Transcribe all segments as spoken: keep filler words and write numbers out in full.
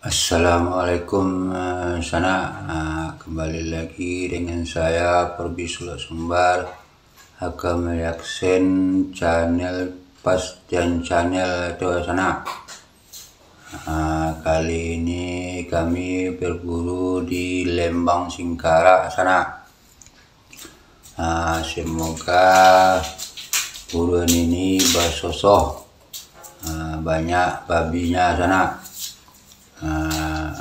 Assalamualaikum, eh, sanak. Ah, kembali lagi dengan saya, Porbi Sulak Sumbar, akan mereaction channel Pastian Channel tu, sanak. Ah, kali ini kami berburu di Lembang Singkarak, sanak. Ah, semoga buruan ini basosoh, ah, banyak babinyo, sanak. Ah,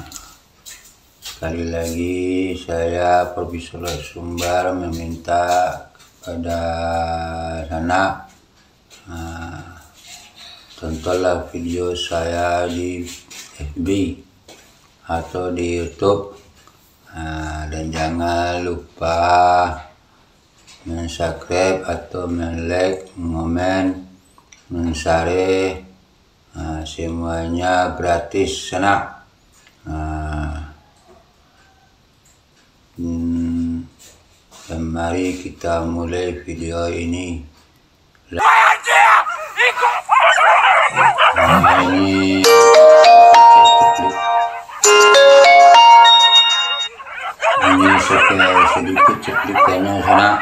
sekali lagi, saya, Porbi Sulak Sumbar, meminta kepada sanak, ah, tontonlah video saya di F B atau di YouTube. Ah, dan jangan lupa men-subscribe atau men-like, ngomen, men-share. Ah, semuanya gratis, sanak. Ah, hmm, dan mari kita mulai video ini. Nah, ini, ini sekilas sedikit cuplikannya, sanak.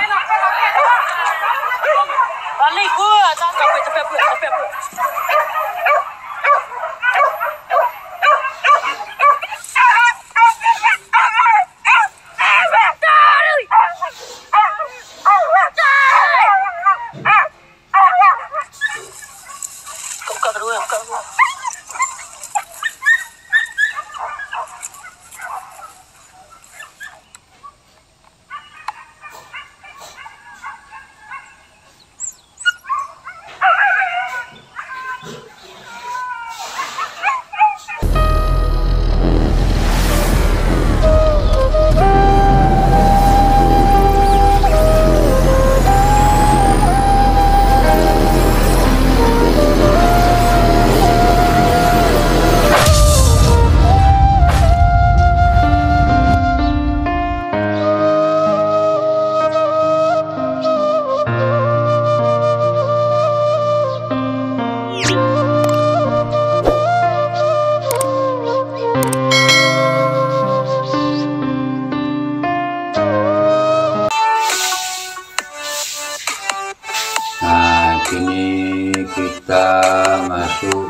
Nah, kini kita masuk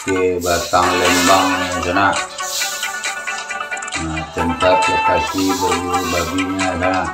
ke Batang Lembang, sanak. Nah, tempat lokasi berburu babinyo, sanak.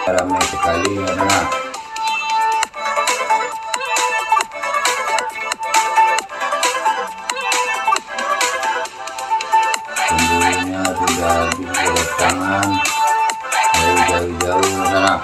Ramai sekali, ya, nak. Pembelinya sudah habis berdatangan dari jauh-jauh, ya, nak.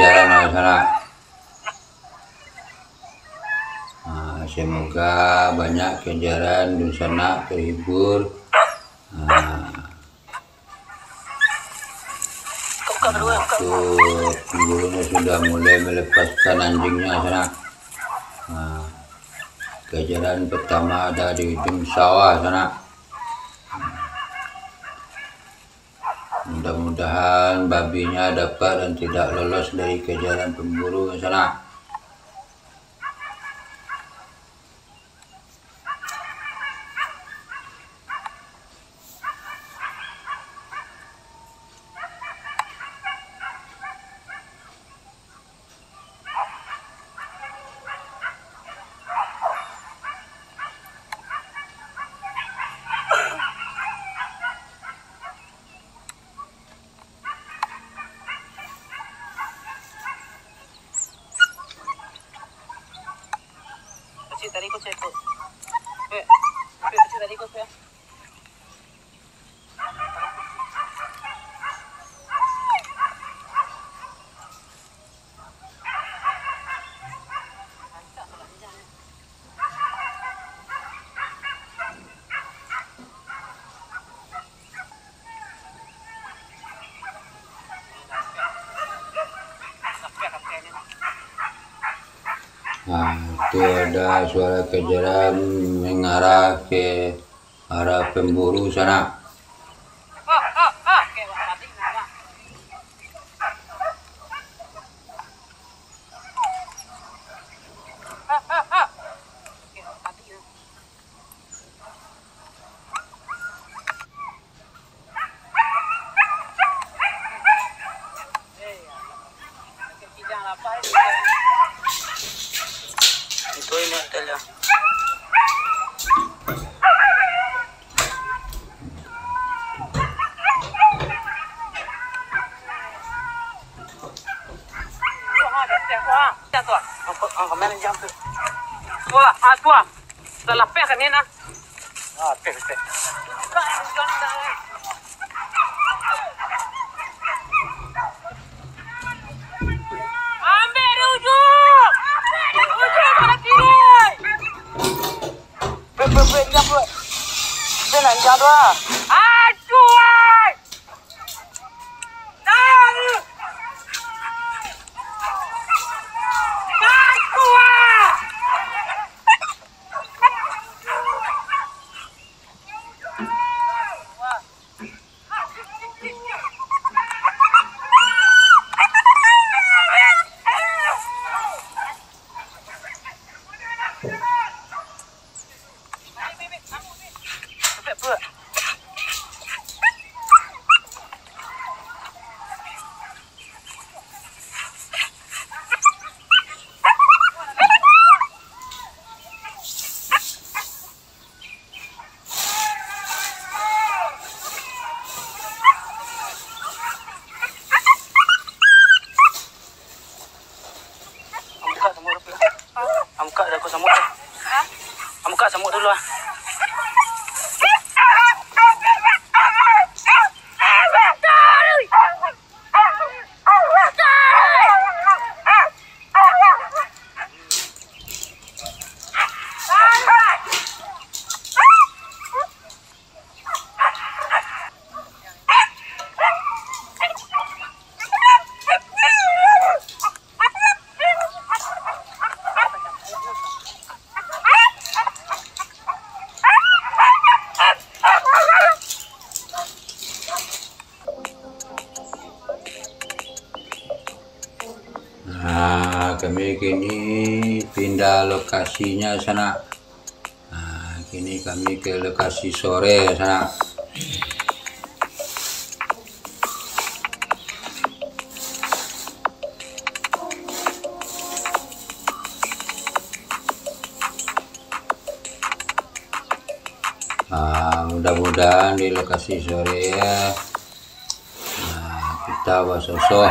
jajaran awak sanak. Ah, semoga banyak jajaran dunsanak terhibur. Ah, ah, tu, pemburunya sudah mulai melepaskan anjingnya sanak. Ah, jajaran pertama ada di ujung sawah sanak. Mudah-mudahan babinya dapat dan tidak lolos dari kejaran pemburu sanak. Kecil tadi kau cekok. Eh, eh, kecil tadi kau cekok. Nah, itu ada suara kejaran mengarah ke arah pemburu sana. Itu ini hotel ya. Wah, ah, tu ah. Wah, ah, tu ah. Dah lapeh kan ni nah. Ah, peh, peh. Ambil dia ujung. Ujung pada kiri. Peh, peh, peh, diam, peh. Peh, nak diam tu ah. Aduh, ai. Tahu. Tahu, ah. Ambuka samuak dulu. Ambuka dako samuak tu. Ambuka samuak dulu ah. Nah, kami kini pindah lokasinya sanak. Nah, kini kami ke lokasi sore sanak. Ah, mudah-mudahan di lokasi sore ya, ah, kita basosoh.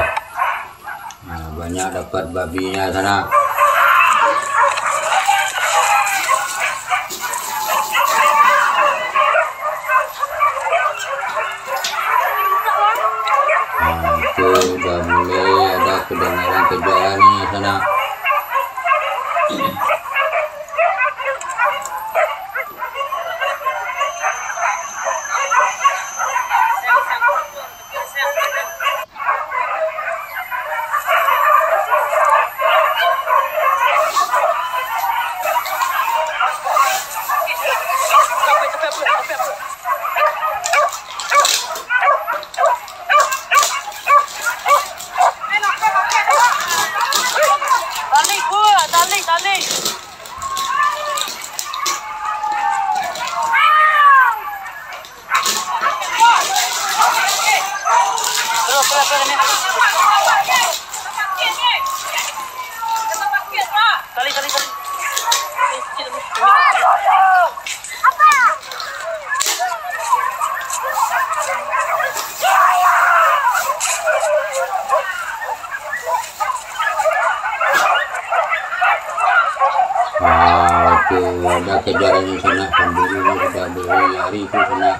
Ah, banyak dapat babinya sana. Ah, itu udah mulai ada Kedengaran kejarannya sanak. Tali, kuat, tali, tali. Tali, tali, tali. Wah, tu ada kejarannya sanak, pamburuhnyo sudah berlari tu sanak.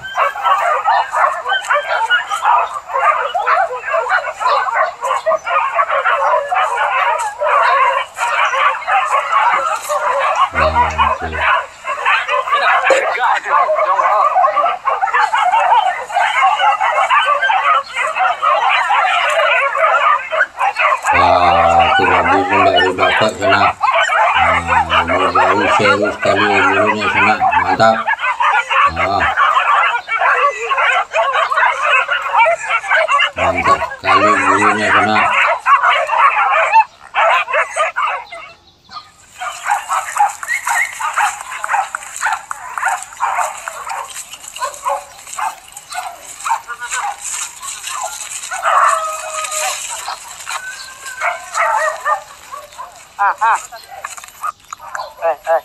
Wah, tu. Wah, tu babi pun dak dapek sanak. Ah, ini baru seru sekali burunya sanak. Mantap. Ah. Mantap sekali burunya sanak. Ah, ah. Eh, eh.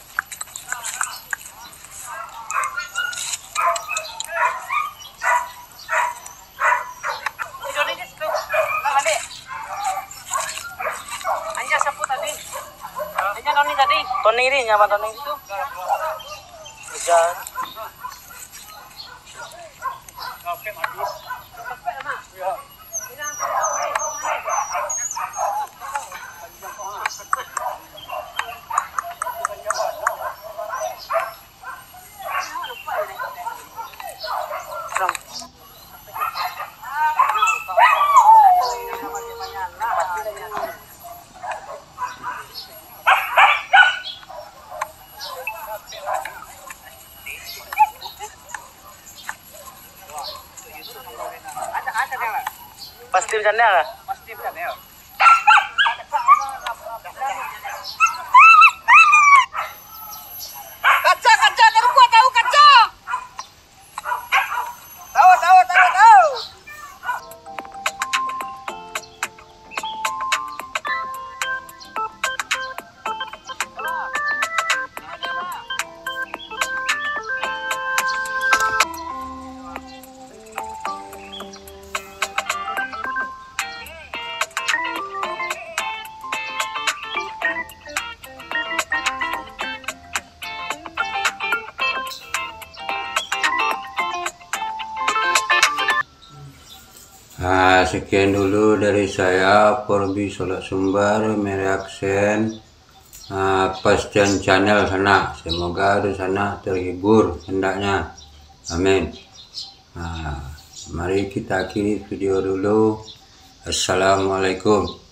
Si Doni di situ. Bang, balik. Anja siapa tadi? Anja Doni tadi. Toni ni, nyaman Toni. Itu. Hujan. Pasti macam ni lah. Kaca, kaca, karupuak tahu kaca. Tahu, tahu, tahu, tahu. Ah, sekian dulu dari saya, Porbi Solok Sumbar, mereaction, ah, Pastian Channel sanak. Semoga sanak terhibur hendaknya. Amin. Ah, mari kita akhiri video dulu. Assalamualaikum.